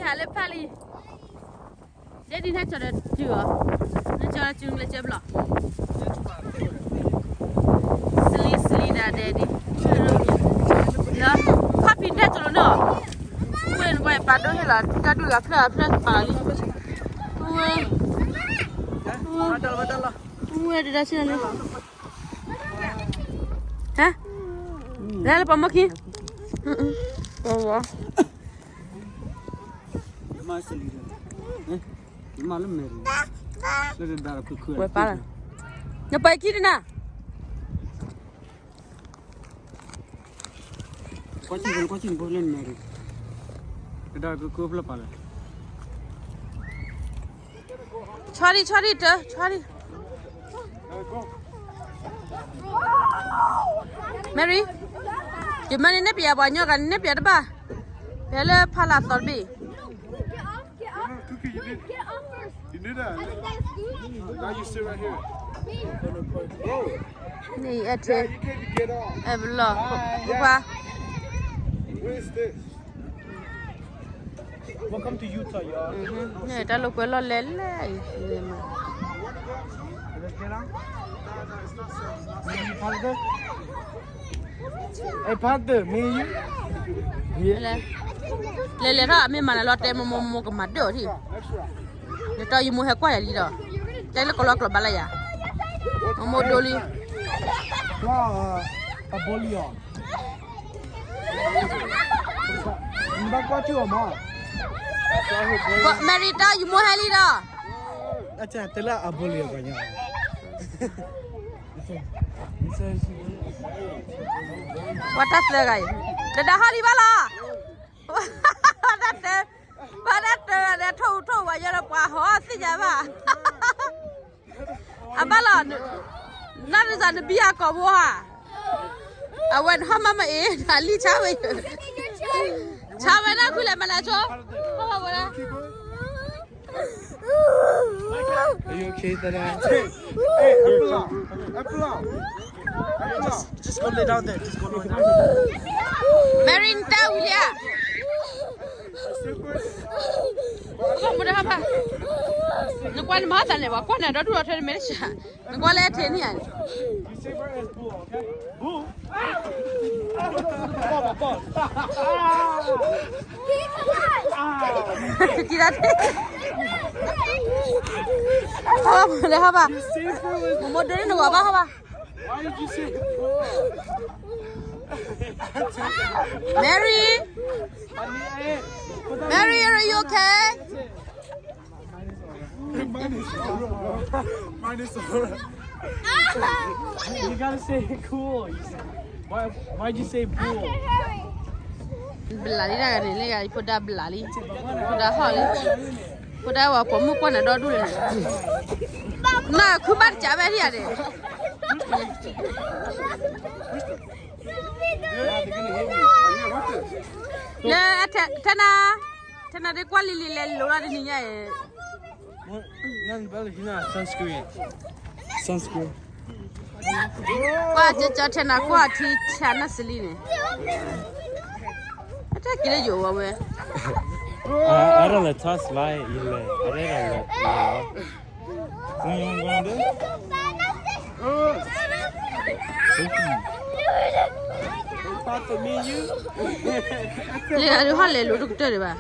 လၢဖးလံ, Daddy နကၠီဒီးစုၤအီၤ, နကၠီဒီးစုၤကျဲးစၢးဘျီ, စလံစလံဒၣ် Daddy, လၢ puppy နတဲကၠီလီၤနီၤ, ဝဲနကွၢ်ပာ်ဒိၣ်ဟ့ၣ်လီၤ တၢ်ဒုၣ်ဂၤဖျၢၣ်ဂၤဖျၢၣ်ပာ်လံ, ဝဲ, ဝဲဒၣ်ဆ့ၣ်နီၤလံ, ဟဲ, လဲၤလၢပှၤမိၢ်ခံ, ပှၤဝဲ မၤလၢမဲာ်, ဝဲပၢ်လီၤ, နပှၤခံတနၤ, ကွၢ်ကၠံၣ်ဖိလၢမဲာ်, ကဒါက့ၤကိးဖျၢၣ်ပာ်လီၤ, ဆီဒံၣ် ဆီဒံၣ်တၢ ဆီဒံၣ်, Mary, ယမၤန့ၢ်နဲၣ်ပျဲပှၤညီဂၤန့ၣ်နဲၣ်ပျဲတဘၣ်, ဖဲလၢဖးလၢ်သီတဘ့ၣ် Get off, get off. Wait, get off first. You knew that. I think that's good. Now you sit right here. Me. Bro. န့ၣ်အဲၣ်ထဲ, yeah, you can't even get off. အဲၣ်ဘျီ, ပှၤ, what is this? Welcome to Utah, y'all. န့ၣ်တၢ်လိာ်ကွဲလီၢ်လဲၢ်လဲၢ်အံၤ, လဲၤမး Hey, Panther, me and you? Yeah. လဲၤလဲၤထီၣ် အမ့ၢ်မၤနၤလီၤတဲမိၢ်မိၢ်မိၢ်ကမၤဒၢၣ်အီၤထံၣ်, နတီယမိၢ်ဟဲကွၢ်ယၤလံဒီး, တဲလၢကလီကျိးဘၣ်လၢယၤ, မိၢ်မိၢ်ဒိလံ, နဘၣ်ကွၢ်ထံၣ်အီၤမး, Mary တီယမိၢ်ဟဲလံဒီး, အတဲလၢအဘိလံအီၤ ပှၤညီ ပှၤတၢ်သၢဂၤအံၤ, တဒါဟီၣ်လံဘၣ်လီၤ, ပှၤတၢ်သၢ, ပှၤတၢ်သၢဂၤဒီး ထိၣ်ထိၣ်ဝဲယဲလၢပှၤဟီသ့ၣ်ညါဘၣ်, အဘၣ်လီၤ, နတစးနဘံအကိာ်ဘိဧါ, အဝဲနဟီၣ်မၢ်မ့ၢ်အ့ၣ် တၢ်လံၣ်ဆါဝဲ, ဆါဝဲဒၣ်ခွံလဲၣ်မနၤဆိ, ဟီၣ်ဝဲဒၣ် Are you okay, Tana? Hey, hey, Apollo. Apollo. Apollo. Just, just go lay down there. Just go lay down there. Mary နတဲဝံၤလံဧါ, နကွၢ်နမၤသးန့ၣ် ပှၤကွၢ်နၤဒီဒူၣ်ဒီထၢန့ၣ် မ့ၢ်တဆှး, နကွၢ်လၢအထဲန့ၣ်ဧါန့ၣ် Tira. ဟီၣ်ဘၣ် ဟီၣ်ဘၣ်, မိၢ်မိၢ်ဒိန့ၢ်နဝၤဘၣ် ဟီၣ်ဘၣ်, Mary, Mary, are you okay? Mine is all right. Mine is all right. You gotta say cool. Why, why'd you say bull? ဘျးလံဒၣ်ဂၤန့ၣ် လၢဂၤ ဖိဒါဘျးလံ, ဖိဒါဟီၣ်လံ, ဖိဒါဝဲပိာ်မုၣ်ကွၢ်နၤဒီဒူၣ်လံန့ၣ်, နခုဘၣ်တကးဝဲဒၣ်န့ၣ်, လၢထဲနၤ, ထဲနၤဒ်ကွၢ်လံလံလဲၤလိၤလီၤတနံၤညါအံၤ Sunscreen. Sunscreen. ကွၢ်ကၠီကၠီထဲနၤကွၢ်ထံဆါ နၢ်စလံန့ၣ်, အတၢ်က့ၤလၢယိၤဝဲဝဲ, အရဲၣ်လၢ touch light ယလဲၤ အရဲၣ်လၢလဲၤလီၤ, လၢအဒုးဟီၣ်လဲၤလိၤတကတၢၢ်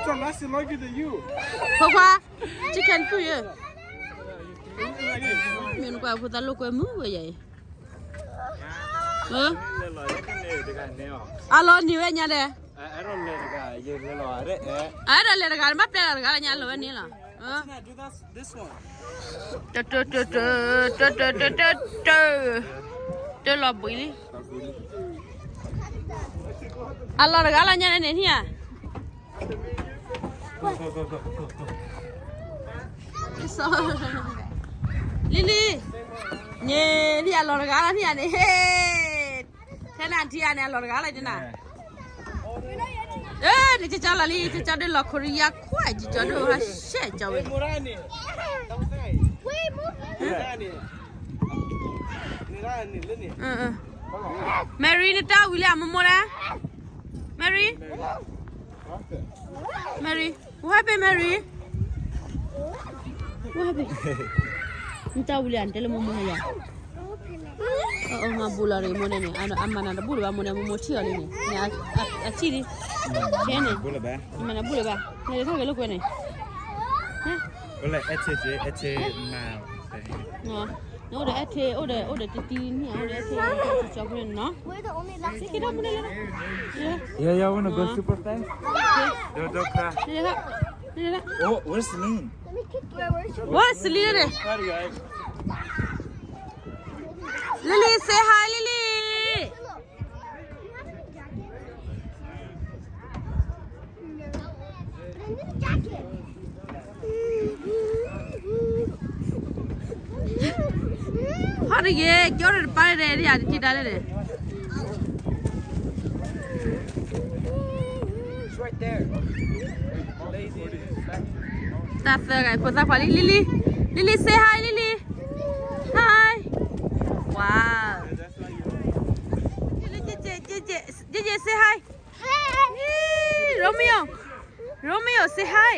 ဒံးဘၣ်, Chicken food ယဲ, မ့ၢ်နကွၢ်ဖိသၣ်လိာ်ကွဲမုာ်ဝဲယၤအံၤ, အလီၤနံၤဝဲညါဒဲး, အအဲၣ်ဒိးလဲၤတဂၤ နဘၣ်ပျဲလီၤတဂၤလၢညါလီၤဝဲန့ၣ်လီၤ, တၢ်လီၤဘှံးလံ, အလီၤတဂၤလၢညါန့ၣ်ဧါ လံလံ, န့ၣ်လံအလီၤတဂၤလၢန့ၣ်ဧါန့ၣ်, ထဲနၤထံဧါန့ၣ် အလီၤတဂၤလၢတနၤ, နကၠီလီၤလံ ကၠီဒုးလီၤခိရံယါခွါ ကၠီဒုးဟးရှဲကၠီဝဲ, Mary နတၢ်ဝံၤလံအမိၢ်မိၢ်ဒၣ်, Mary Mary, what happened, Mary? What happened? နတၢ်ဝံၤလံ နတဲလၢမိၢ်မိၢ်ဟဲယၤ. အမၤဘူလီၤရံမိၢ်န့ၣ်န့ၣ် အမၤနၤတဘူၣ်လၢၤဘၣ်မိၢ်န့ၣ် မိၢ်မိၢ်ထံၣ်အီၤလံန့ၣ် အထံၣ်လံ. ခဲန့ၣ် အမၤနၤဘူၣ်လၢၤဘၣ် နလဲၤထီၣ်ဂဲၤလိာ်ကွဲန့ၣ်. နအိၣ်ဒီးအဲၣ်ထ့ အဲၣ်ထ့မၤ အိၣ်ဒီးအဲၣ်ထ့ အိၣ်ဒီး အိၣ်ဒီးတံတံန့ၣ် အိၣ်ဒီးအဲၣ်ထ့ ကၠီဖိန့ၣ်နီၤ. က့ၤထီၣ်မူန့ၣ်လၢ Yeah, y'all wanna go super fast? Don't, don't cry. Oh, where's Celine? Where's Celine? Lily, say hi, Lily. ဟီၣ်တဂ့ၤ ကၠီတပၢ်န့ၣ် ယတထံၣ်တၢ်လဲၣ်န့ၣ်. တၢ်သၢဂၤဖိသၣ်ခွါလံ Lily, Lily, say hi, Lily. Hi. Wow. J J, J J, J J, say hi. Romeo, Romeo, say hi.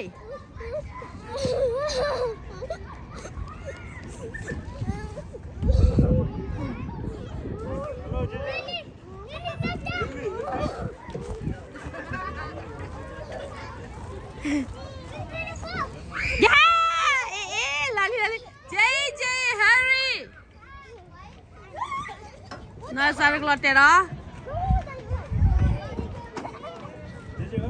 Yeah! Eh, eh, lali, lali. J J, hurry! နီၢ်စၢ်တကျီတဲာ်ဒီး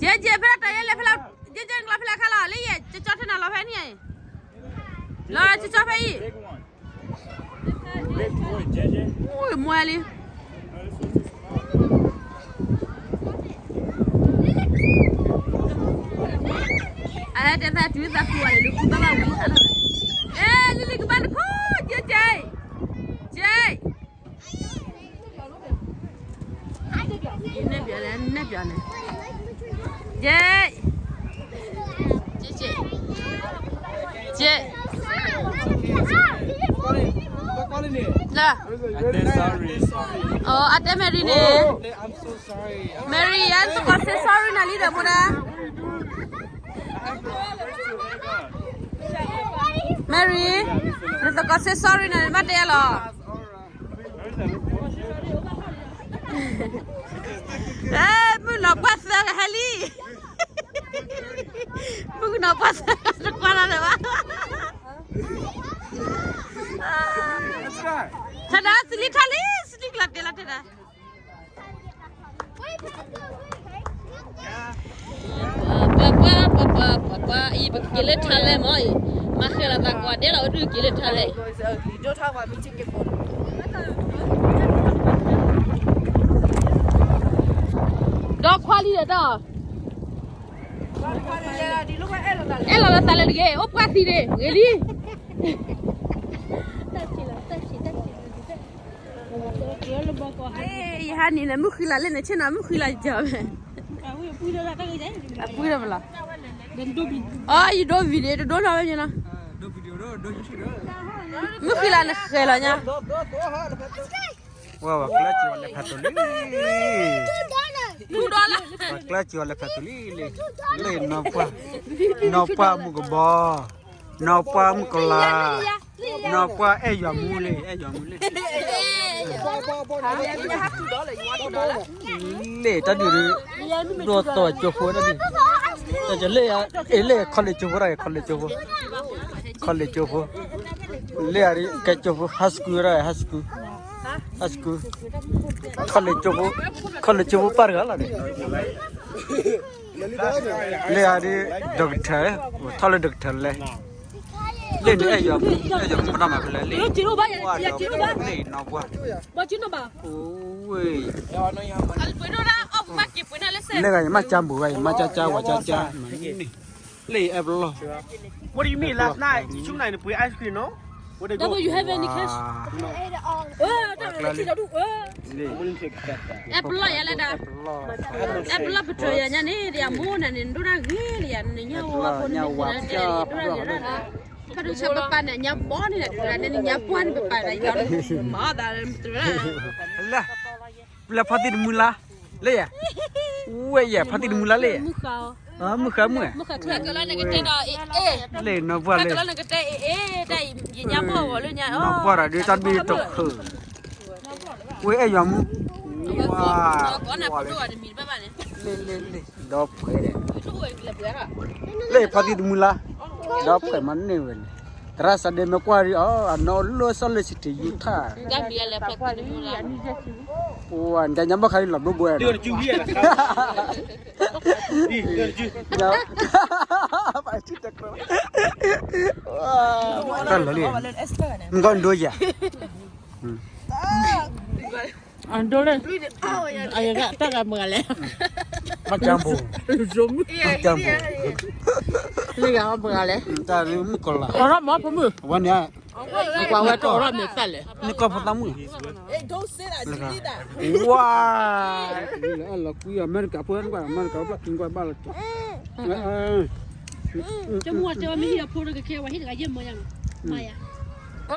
J J ဖဲလၢတၢ်ယဲလဲၤဖဲလၢ J J နကျီဖဲလၢခါလီၤ လၢယဲ ကၠီကၠီထဲနၤလီၤဖဲန့ၣ် လီၤကၠီကၠီဖဲအံၤ မွဲလံ အဟဲတဲသးတုၤသးကူအီၤန့ၣ် လူကူဘၣ်ဘၣ်ဝံၤ အဲ လံလံကဘၣ်တခိၣ် ကဲကဲ ကဲ နဲၣ်ပျီလဲၣ် နဲၣ်ပျီန့ၣ် ကဲ ကဲ ကဲ လၢ အတဲ Mary န့ၣ် Mary ယဲ နသကိး say sorry နၤလံဒီးမိၢ်ဒၣ် Mary နသကိး say sorry နၤ နဘၣ်တဲလီၤ အဲ မုၣ်နီၢ်ပှၢ်သၢဂၤဟဲလံ မုၣ်ကနီၤပှၢ်သၢဂၤတကွၢ်လီၤလၢၤဘၣ် ထဒၣ် စလံထါလံ စလံကျီတဲာ်လီၤတဲာ်ဒၣ် ပှၤပှၤပှၤပှၤပှၤပှၤအံၤ ပကက့ၤလၢထါလဲၣ်မ့ၢ်အံၤ မၤဃဲၤလီၤသးကိးဒဲးလီၤ ဝဲဒုးက့ၤလၢထါလဲၣ် ဒီခွါလံဒီးတၢ် အဲၣ်လီၤလၢသးလၢတဂ့ၤ အိၣ်ပှၢ်သံန့ၣ် ဂ့ၤလံ ယဟါနံၤန့ၣ် မုၢ်ဃံလၤလၢန့ၣ် ဆ့ၣ်နီၤ မုၢ်ဃံလၤယီၤဝဲ အပှံၢ်ဒီးပလီၤ အယဒိ video တဒိနီၢ်ဝဲန့ၣ်လီၤ မုၢ်ဃံလၤန့ၣ်ဃဲၤလီၤညါ ဝဲပှၤကျၢၢ်ကၠီၤလဲၤဖးသိလံ ပှၤကျၢၢ်ကၠီၤလဲၤဖးသိလံလံ လၢနီၢ်ပှၢ် နီၢ်ပှၢ်မုၢ်ကဘီ နီၢ်ပှၢ်မုၢ်ကလၤ နီၢ်ပှၢ်အဲၣ်ယွၤမူလံ အဲၣ်ယွၤမူလံ လံ တၢ်ဒုးဒုး ဒိၣ်တီၢ်ကၠိဖိတၢ်ဒုး တၢ်ကလၢ အ့ၣ် လၢ college ကၠိဖိတၢ် college ကၠိဖိ college ကၠိဖိ လၢအရံ ကဲကၠိဖိ high school တၢ် high school high school college ကၠိဖိ college ကၠိဖိပၢ်တဂၤလီၤန့ၣ် လၢအရံ doctor ထီၣ်လၢ doctor လဲၣ် လၢန့ၣ်အဲၣ်ယွၤမူ အဲၣ်ယွၤမူပနၢ်မၤဖဲလဲၣ်လံ ဝါဒီးလၢနီၢ်ပှၢ် ဝ့ၢ် လၢဂၤယမ့ၢ်ကၢ်ဘူးဂၤ ယမ့ၢ်ကၢ်ကၢ်ဝဲကၢ်ကၢ် What do you mean last night? ယဆိကမိၣ်နပှ့ၤ ice cream နီၤ What they go? Double, you have any cash? အဲပလီၢ်ယၤလၢဒၣ် အဲပလီၢ်ပတြၢၤယၤညါန့ၣ် ယမိၢ်နၤန့ၣ် နဒိၣ်တၢ်ဂ့ၤလၢယၤ နညါဝါဖိန့ၣ် ဒိၣ်တၢ်ဂ့ၤ ဖးဒိၣ်ဆၢပပၢ်န့ၣ် ညါဘီန့ၣ် တြၢၤန့ၣ် ညါပှၢ်န့ၣ် ပပၢ်န့ၣ် ယမၤသးတြၢၤ လၢဖီသံၣ်တမုၢ်လါ လၢယၤ, ဝဲယၤ ဖါတံၢ်တမုၢ်လၢ်လၢယၤ, မုၢ်ဃါမုၢ်ဃါမုၢ်, လၢနီၢ်ပှၢ်လၢ, နီၢ်ပှၢ်ဒီး နီၢ်ပှၢ်ဒီး တၢ်တဘ့ၣ်တဖု, ဝဲအဲၣ်ယွၤမုၢ်, ဝါ, လ့လ့လ့, ဒီးဖှဲးဒီး, လၢဖါတံၢ်တမုၢ်လၢ်, ဒီးဖှဲးမၤန့ၢ်ဝဲန့ၣ်, သရၣ်စးဒဲမ့ၢ်ကွၢ်ရံၣ်အီၤ အနီၢ်လၢစီၢ်လၢစံးတယူၤထၣ်, ဝဲညါဘၣ်ခါလီၤဘျိဘှဲဒီး, တၢ်လၢာ်လံ, နကီၢ်ဒိယၤ, အဒိလၢ, တၢ်ဂၤမုၢ်ဂၤလဲၣ်, မ့ၢ်ကၢ်ဘိ, မ့ၢ်ကၢ်ဘိ, လၢဂၤမုၢ်ဂၤလဲၣ်, တၢ်မုၢ်ကီၢ်လၢ, အီၣ်ထီၣ်မီဖိမုၣ်, ဝဲန့ၣ်, ကွၢ်ဝဲတအိၣ်ထီၣ်မ့ၢ်သၣ်လဲၣ်, နကီၢ်ဖိသၣ်မုၣ်, ဝါ, လၢအဲၣ်လီၤကွံအမဲရကၤဖိ, အမဲရကၤဖိပျၢ်က့ၤကွၢ်ဘၣ်လီၤ, ကမူတဲဝဲမ့ၢ်ဟံၣ်အဖိတကခဲဝဲဟံၣ်တဂၤယဲၢ်မီယၤ, မၤယၤ